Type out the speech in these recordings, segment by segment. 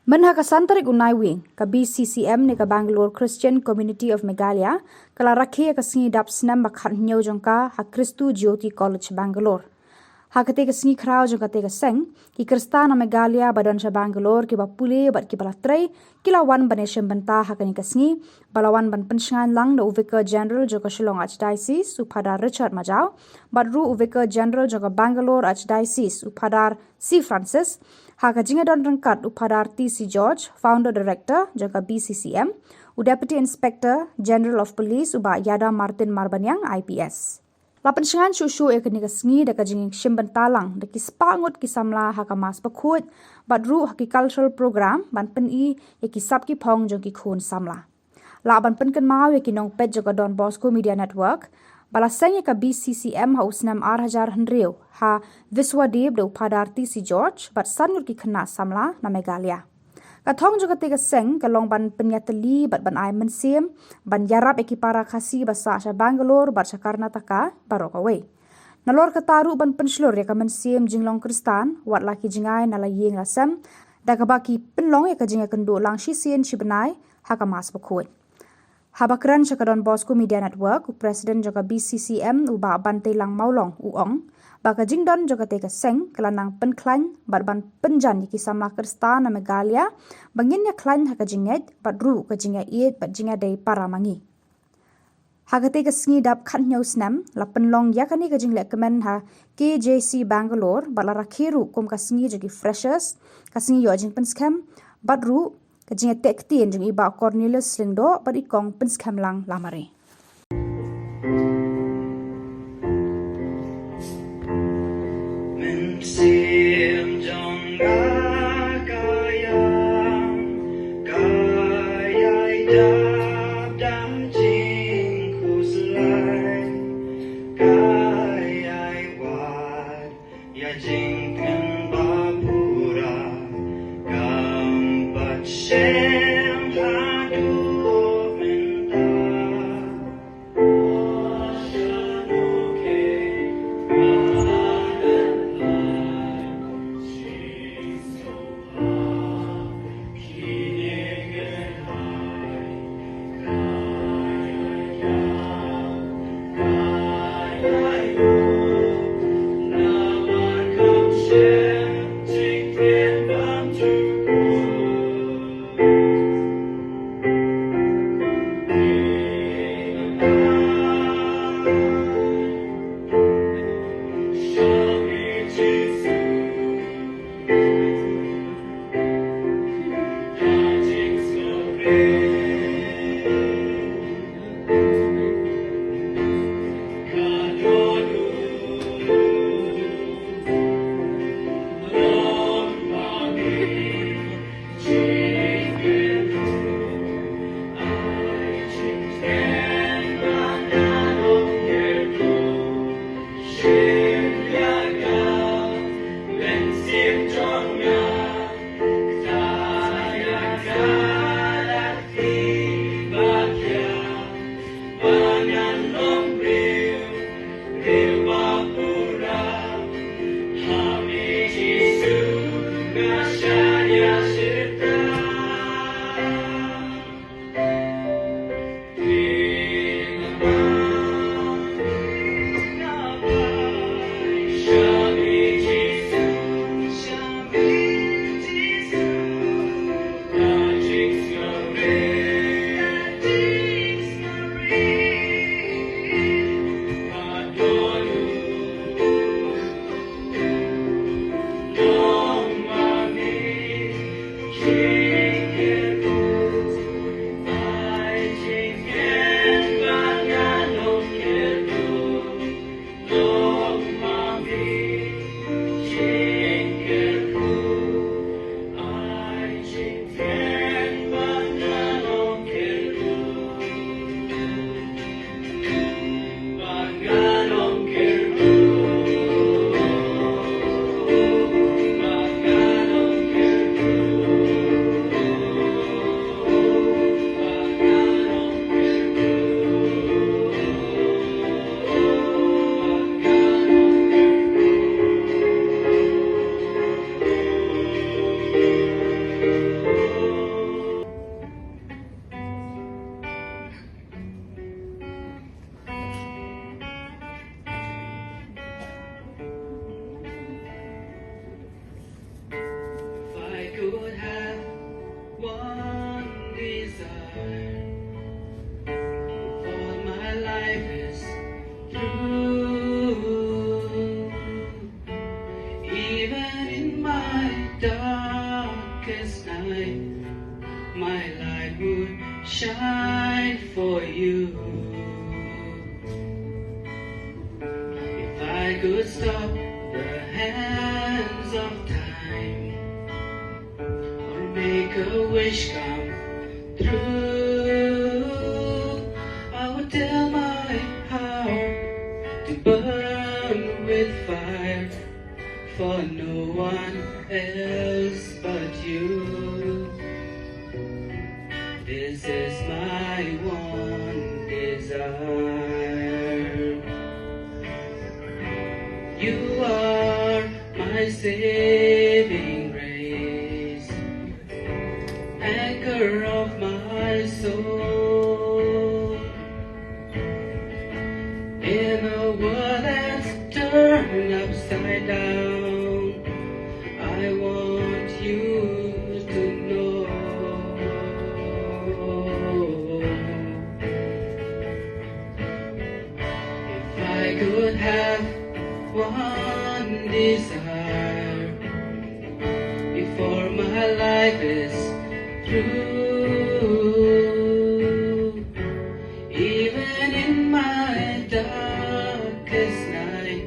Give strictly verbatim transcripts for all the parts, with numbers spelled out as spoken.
Mynha ka san tarik u Naiwieng, ka B C C M ne ka Bangalore Christian Community of Meghalaya ka la rakhe ïa ka sngi dap snem ba khathynñiew jong ka ha Kristu Jyoti College, Bangalore. Ha katei ka sngi khraw jong katei ka seng, ki Khristan na Meghalaya ba don sha Bangalore, kiba pule bad kiba la trei, ki la wan ban ïashim bynta ha kane ka sngi, ba la wan ban pynshngaiñ lang da u Vicar General jong ka Shillong Archdiocese, u Phadar Richard Majaw, bad ruh u Vicar General jong ka Bangalore Archdiocese, u Phadar C Francis, ha ka jingïadon ryngkat u Phadar T C George, Founder Director jong ka B C C M, u Deputy Inspector General of Police u Bah Yada Martin Marbaniang, I P S. La pynshngaiñ shuh shuh ïa kane ka sngi da ka jingshim bynta lang da ki spah ngut ki samla ha ka Mass Bakhuid, bad ruh ha ki cultural program ban pyni ïa ki sap ki phong jong ki khun samla. Lah ban pynkynmaw ïa ki nongpeit jong ka Don Bosco Media Network ba la seng ïa ka B C C M ha u snem ar hajar hynriew ha Viswadip da u Phadar T C George bad san ngut ki khynnah samla na Meghalaya. Ka thong jong katei ka seng ka long ban pynïatylli bad ban ai mynsiem ban ïarap ïa ki para Khasi ba sah sha Bangalore bad sha Karnataka baroh kawei. Nalor kata ruh ban pynshlur ïa ka mynsiem jinglong Khristan, wat la ki jngai na la ïing la sem, da kaba ki pynlong ïa ka jingïakynduh lang shisien shibnai ha ka Mass Bakhuid. Haba kren sha ka Don Bosco Media Network, u President jong ka B C C M u Bah Banteilang Mawlong u ong ba ka jingdon jong katei ka seng ka la nang pynkhlaiñ bad ban pynjan ïa ki samla Khristan na Meghalaya ba ngin ïakhlaiñ ha ka jingngeit bad ruh ka jingïaieit bad jingïadei para ma ngi. Ha katei ka sngi dap khathynñiew snem la pynlong ïa kane ka jinglehkmen ha K J C Bangalore bad la rakhe ruh kum ka sngi jong ki freshers, ka sngi ïoh jingpynskhem, bad ruh ka jingïateh ktien jong i Bah Cornelius Lyngdoh bad i Kong Pynskhem Lang Lamare. Mynsiem jong nga ka ïam, ka ïai dap da jingkhuslai, ka ïai wad ïa jingkmen ba pura, kam pat shem haduh mynta. A wish come true. I would tell my heart to burn with fire for no one else but you. This is my one desire. You are my saving grace, anchor of my soul. In a world that's turned upside down, I want you to know. If I could have one desire before my life is through, even in my darkest night,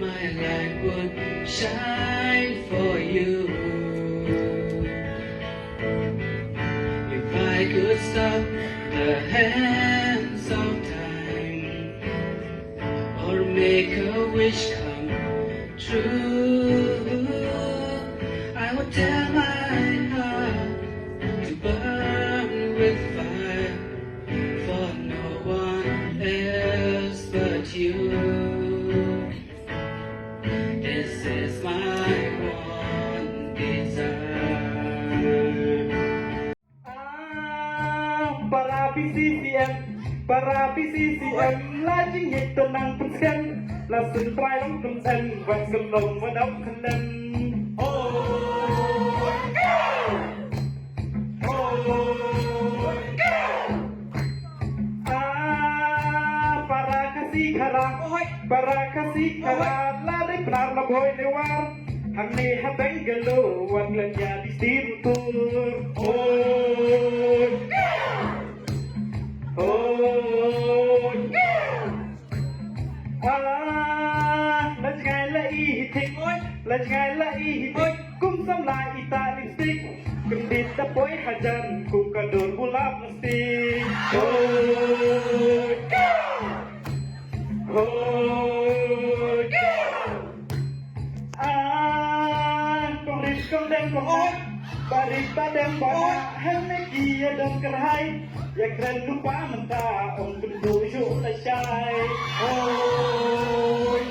my light would shine for you. If I could stop the hands of time or make a wish come true, I would tell my heart to burn with fire for no one else but you. This is my one desire. Ah, para P C C M, para P C C M, la jingngeit to nang pynskhem, la sngewthuh long pynskhem, wat sngewlong wat dap khyndem. Oh, oh, ah, para Khasi Khara, para Khasi Khara, la dei Pnar la Bhoi Newar. Hangne ha Bangalore, wat leh ïa di stir tur. Oi. Oi. Ah, la jngai la i hi thik. Oi. La jngai la i hi thik. Oi. Kum samla i ta lipstick. Kyndit da poi hajan, kum ka dur bulap mesti. Oi. Oi. Ah, kong rit kong dem kong ah, ba rit ba dem ba ah, hem ne ki ïa dong kyrhai, ïa kren lypa mynta, ong pynduh shuh lashai. Oi.